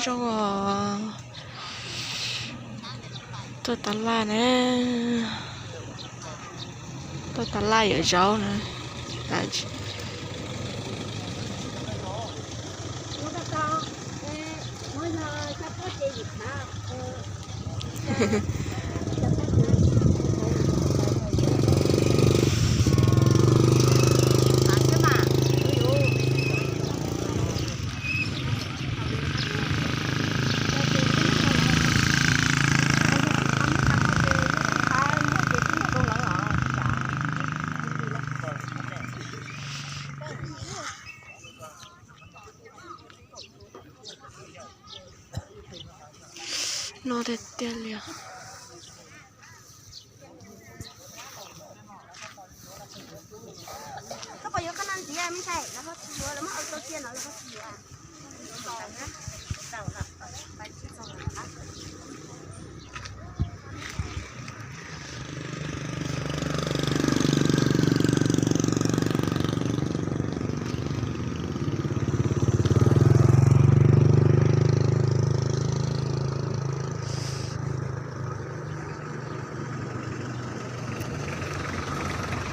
Rau tuaj tas laj na, tuaj tas laj yuav zaub na. No tiag tiag li os.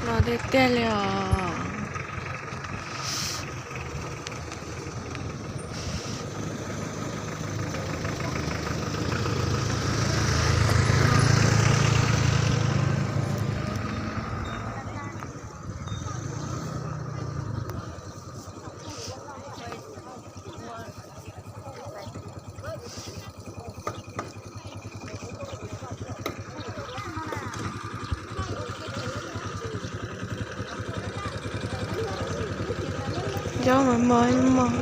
No tiag tiag li os. Zaub mas mos mos.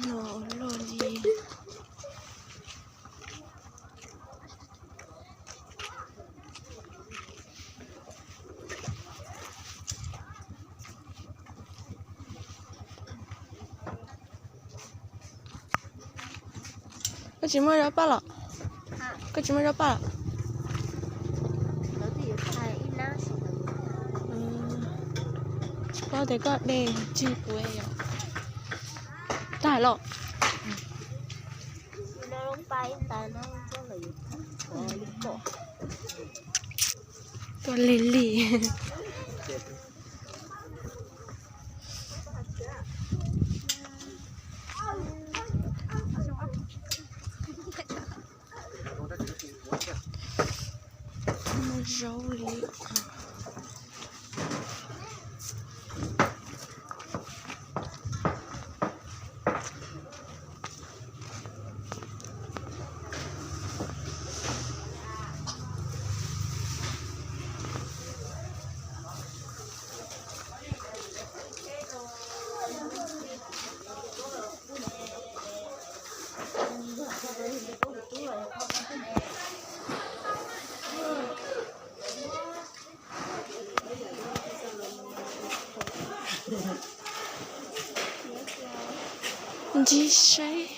No luaj li. Koj tsis muaj zaub paj los? Koj tsis muaj zaub paj los? Tsis paub tias koj de tseg kuv yom. Tag los. Tuaj lig lig. Muaj zaub li. Ntsib saib.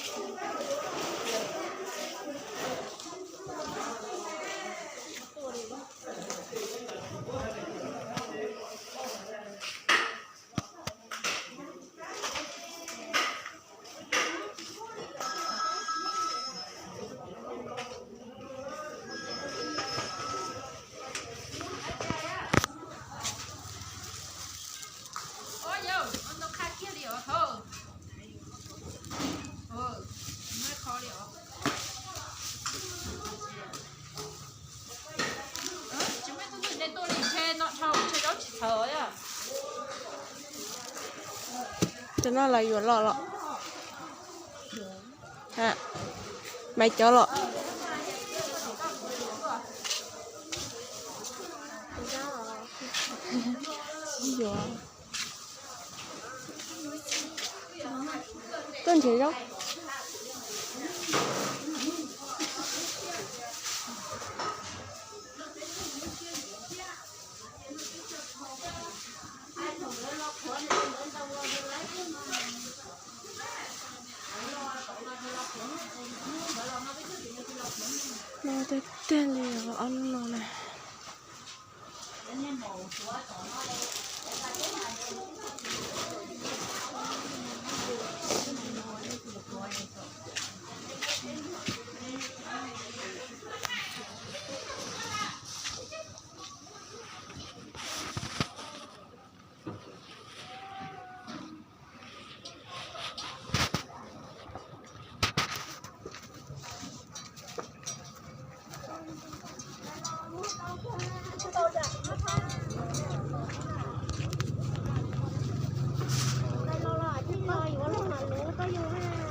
Cov no los yuav los los. Maiv cov los. Yuav tuaj nrhiav zaub. No tiag tiag li os, ob lub no na.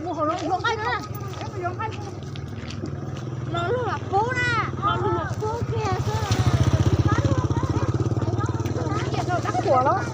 Mus hauv no yuav nqaij na. No luag los pub na, no luag los pub kiag xwb. Dab qhuas los.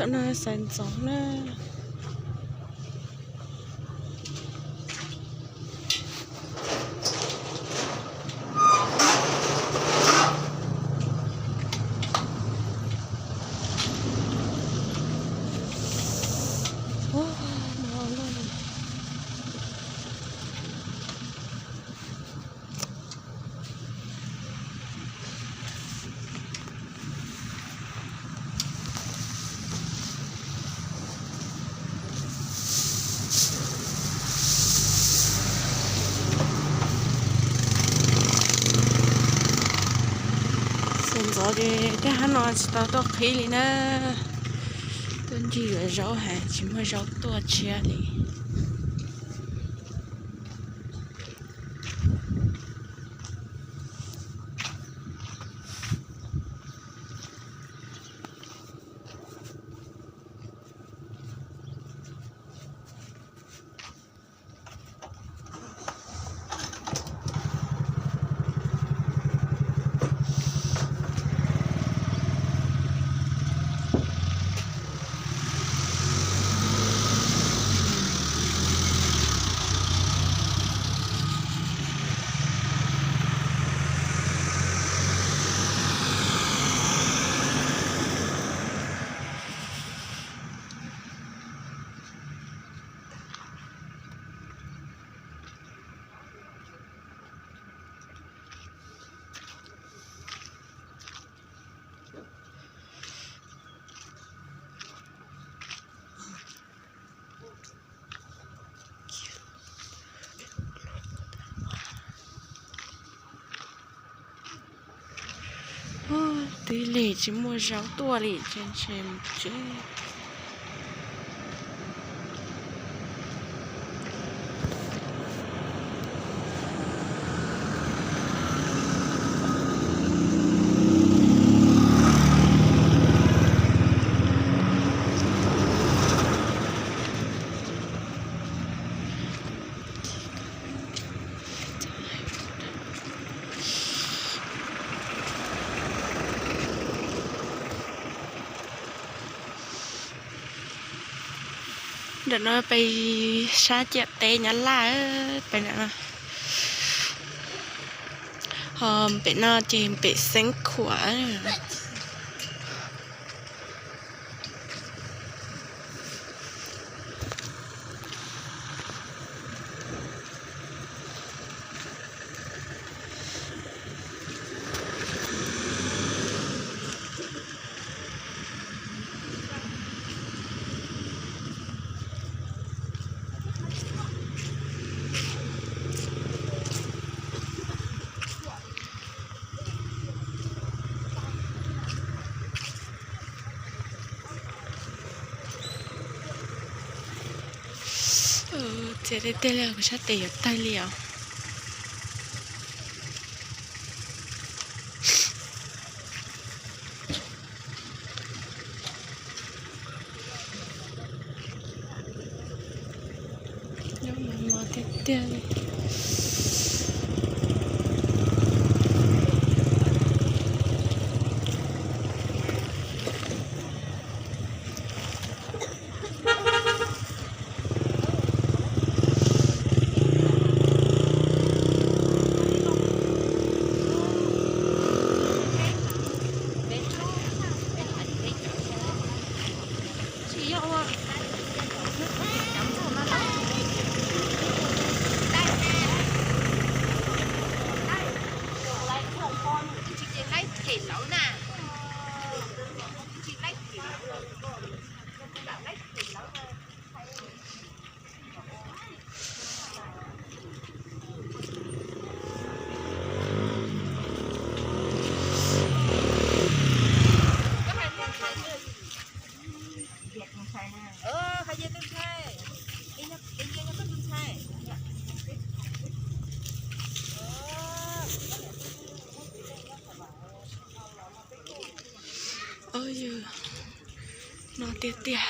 Tsob no xav ntxov na. Xav ntxov ces tej hab no tsis tau tuaj qhib li na. Tuaj ncig yuav zaub hais tsis muaj zaub tuaj tshiab li. Twb lig tsis muaj zaub tuaj li, tseem tseem tseem. Ntawm no pem sab ciam teb Nyab Laj, pem no. Ho pem no ces pem Xeev Khuam. Txias tiag tiag li, kuv sab tes yuav tawg li os. Nyob mos mos tiag tiag li. Ov, yog no tiag tiag.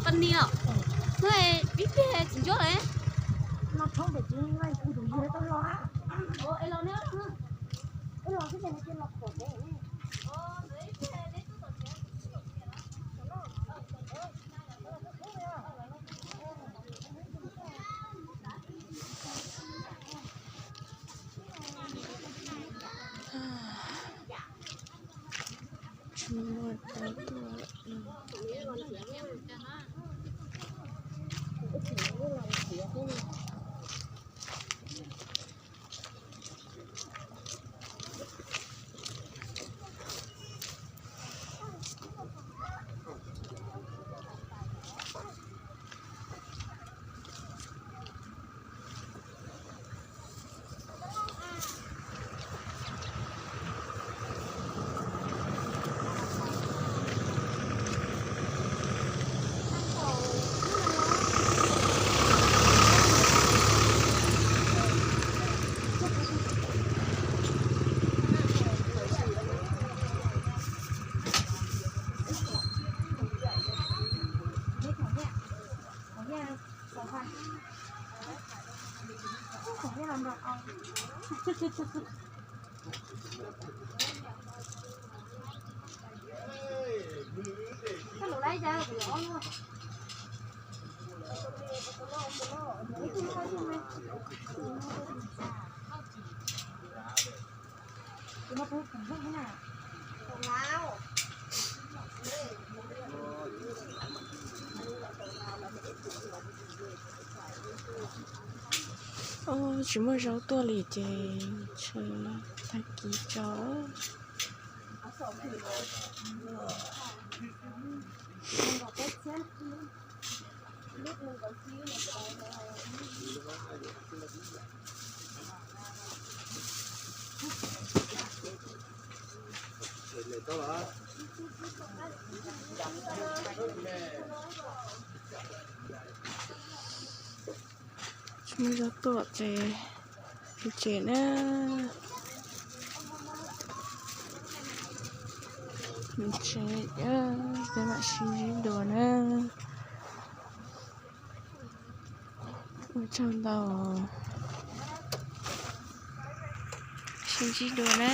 Pab ni os, ib pliag tsis ntsuab lawm. Tsis muaj zaub tuaj li ces tseem tag kis tso. Tsis muaj zaub tuaj ces pw tsev na. Peb mam sib ntsib dua na. Ua tsaug ntau. Sib ntsib dua na.